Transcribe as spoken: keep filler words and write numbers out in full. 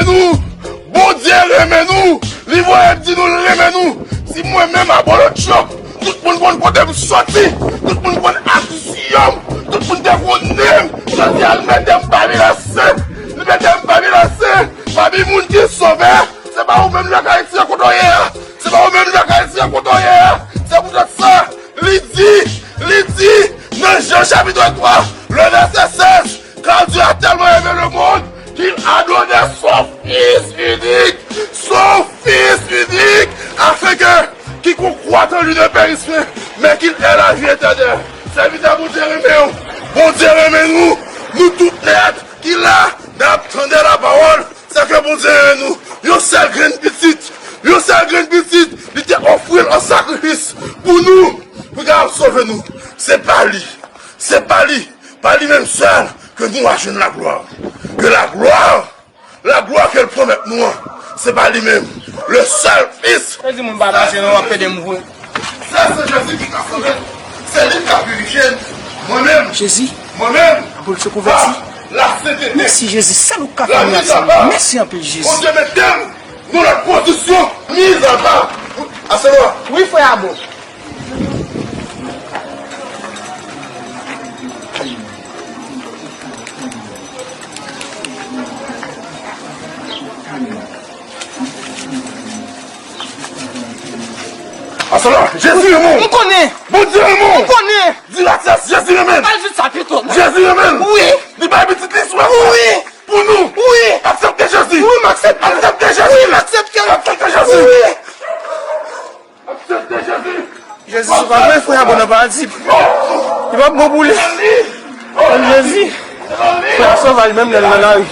Nou, Bondye renmen nou, li voye m di nou l renmen nou. Si mwen menm Abolotcho, tout moun konn kote m soti, tout moun konn adisyon m, tout moun te konnen m, jodi a l mete m pami lasen, li mete m pami lasen, pami moun ki sove. Se pa ou menm lè Ayiti an kote w ye a, se pa ou menm lè Ayiti an kote w ye a. Se poutèt sa, li di, li di, nan Jan chapit twa, le vèsè sèz, Car Dieu a tellement aimé le monde qu'il a donné son Fils unique, son Fils unique, afin que quiconque croit en lui ne périsse point, mais qu'il ait la vie éternelle. Sèvitè Bondye renmen w, Bondye renmen nou, nou tout nèt ki la, n ap tande lapawòl, se ke Bondye renmen nou. Yon sèl grenn pitit, yon sèl grenn pitit, li te ofri l an sakrifis pou nou, pou kapab sove nou. Se pa li, se pa li, pa li menm sèl ke nou a jwenn laglwa. Ke laglwa, laglwa ke l pwomèt nou an, se pa li menm. Le sèl Fils. Jezi, moun pa mache non, w ap pede m vre. Se, se Jezi ki ka sove. Se li ki ka pirifye n. Mwen menm. Jezi. Mwen menm. Abolotcho konvèti. Ah, la sentete. Mèsi Jezi, sèl ou ka fè mirak sa. Mèsi anpil Jezi. Bondye mete m nan lòt pozisyon. Mizapa. Aselwa. Wi, frè Abo. Aselwa, Jezi renmen w. M konnen. Bondye renmen w. M konnen. Di Latyès, Jezi renmen l. Al di sa pito non. Jezi renmen l. Wi. Li bay pitit li sou la kwa. Wi. Pou nou. Wi. Aksepte Jezi. Wi, m aksepte. Aksepte Jezi. Wi, m aksepte. Aksepte Jezi. Wi. Aksepte Jezi. Jezi, si w pa pran frè a, bon, nan paradi. Li p ap bon pou li. Jezi. Frè a sovay menm lè l nan lari.